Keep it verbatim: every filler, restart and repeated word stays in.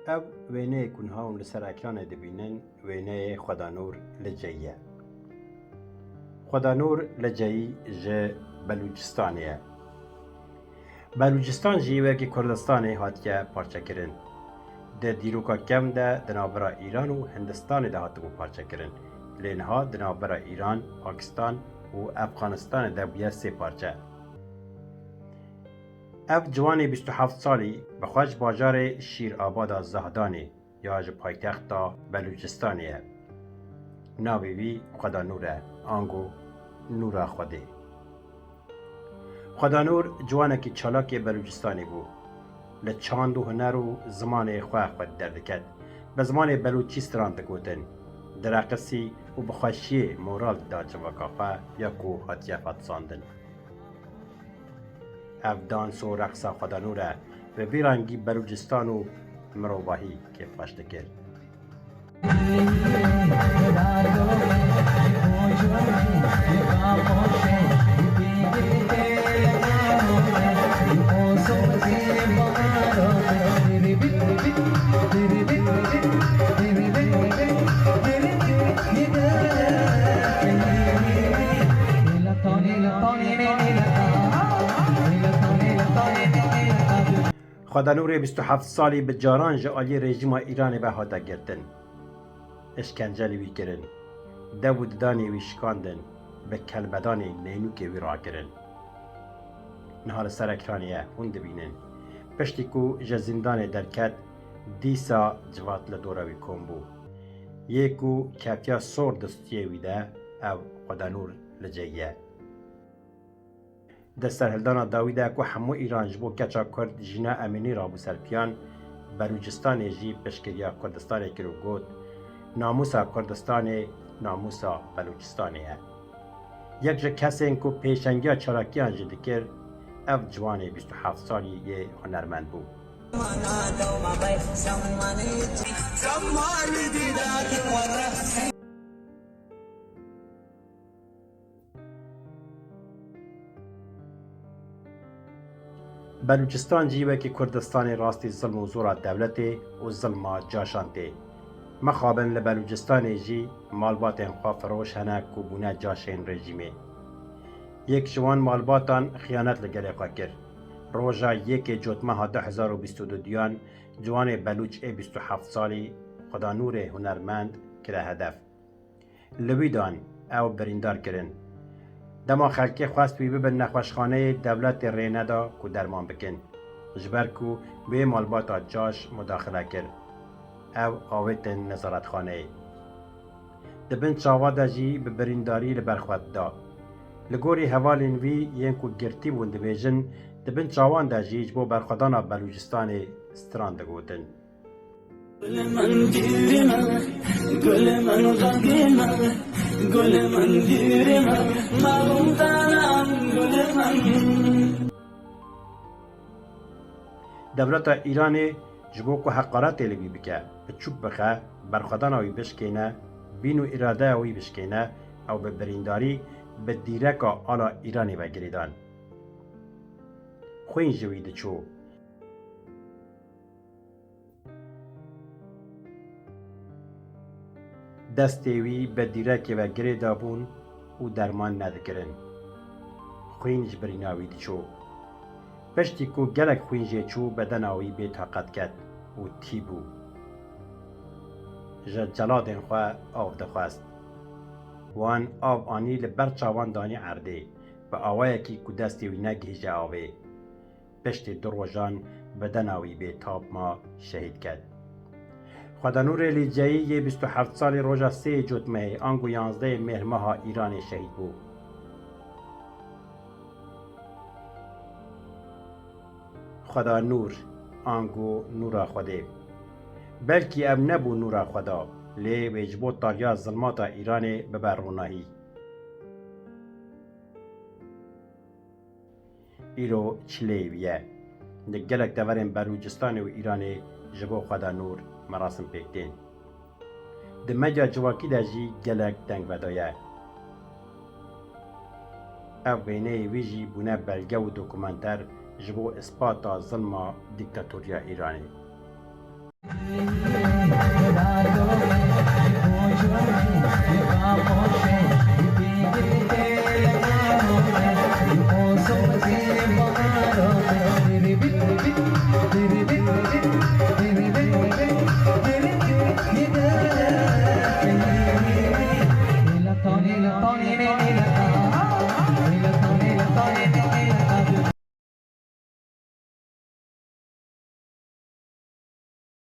Ev wêneyê ku niha hûn li ser ekranê dibînin, wêneyê Xwedanûr Liceyî ye. Xwedanûr Liceyî ji Belûcistanê ye. Belûcistan jî wekî Kurdistanê hatiye parçekirin. Di dîroka kevn de di navbera Îran û Hindistanê de hatibû parçekirin. Lê niha di navbera Îran, Pakistan û Efxanistanê de bûye sê parçe. Ev ciwanê bîst û heft salî bi xwe ji bajarê Şîrabada Zahdanê ya ji paytexta Belûcistanê ye. Navê wî Xwedanûr e, ango Nûra Xwedê. Xwedanûr ciwanekî çalakê Belûcistanê bû. Li çand û huner û zimanê xwe xwe derdiket. Bi zimanê belûçî stran digotin, direqisî û bi xweşiyê moral dida civaka xwe ya ku hatiye fetisandin. Ev dans û reqsa Xwedanûr e, bi vî rengî Belûcistan û mirovahî kêfxweş dikir. Xwedanûrê bîst û heft salî bi caran ji aliyê rejîma Îranê ve hate girtin. Îşkence li wî kirin. Dev û didanê wî şikandin, bi kelbedanê neynûkê wî rakirin. Niha li ser ekranê ye, hûn dibînin. Piştî ku ji zîndanê derket, dîsa civat li dora wî kom bû. Yê ku ketiya sor di stûyê wî de, ev Xwedanûr Liceyî ye. Di serhildana dawî de ku hemû Îran ji bo keça Kurd Jîna Emînî rabû ser piyan, Belûcistanê jî piştgiriya Kurdistanê kir û got, namûsa Kurdistanê namûsa Belûcistanê ye. Yek ji kesên ku pêşengiya çalakiyan jî dikir, ev ciwanê bîst û heft salî yê hunermend bû. Belûcistan jî wekî Kurdistanê rastî zilm û zora dewletê û zilma caşan tê. Mixabin li Belûcistanê jî malbatên xwefiroş hene ku bûne caşên rejîmê. Yek ji wan malbatan xiyanet li gelê xwe kir. Roja yekê Cotmeha du hezar û bîst û duyan ciwanê Belûç ê bîst û heft salî Xwedanûrê hunermend kire hedef. Li wî dan ew birîndar kirin. Dema xelkê xwest wî bibin nexweşxaneyê, dewletê rê neda ku derman bikin. Ji ber ku wê malbata caş mudaxile kir. Ew avêtin nezaretxaneyê. Di bin çavan de jî bi birîndarî li ber xwe dida. Li gorî hevalên wî yên ku girtî bûn dibêjin, di bin çavan de jî ji bo berxwedana Belûcistanê stran digotin. Gulê min girê me, gulê min rengê me, gulê min girê me, mabûm te ne gulê min. Dewleta Îranê ji bo ku heqaretê li wî bike, bi çûk bixe, berxwedana wî bişkêne, bîn û îradeya wî bişkêne, ew bi birîndarî, bi dîreka ala Îranê ve girêdan. Xwîn ji wî diçû. Destê wî bi dîrekê ve girê dabûn û derman nedikirin. Xwîn ji birîna wî diçû. Piştî ku gelek xwîn jê çû, bedena wî bê taqet ket û tî bû. Ji celadên xwe av dixwest. Wan av anî li ber çavan danî erdê, bi awayekî ku destê wî negihîje avê. Piştî du rojan bedena wî bê tap ma, şehîd ket. Xwedanûrê Lîceyî yê bîst û heft salî roja sê Cotmehê ango yanzdehê Mêrmeha Îranê şehîd bû. Xwedanûr, ango Nûra Xwedê. Belkî ev nebû nûra Xweda, lê wê ji bo tariya zilmata Îranê bibe ronahî. Îro çileyê wî ye. Di gelek deverên Belûcistanê û Îranê ji bo Xwedanûr merasim pêk tên. Di medya civakî de jî gelek deng vedaye. Ev wêneyê wî jî bûne belge û dokumenter ji bo îspata zilma dîktatoriya Îranê.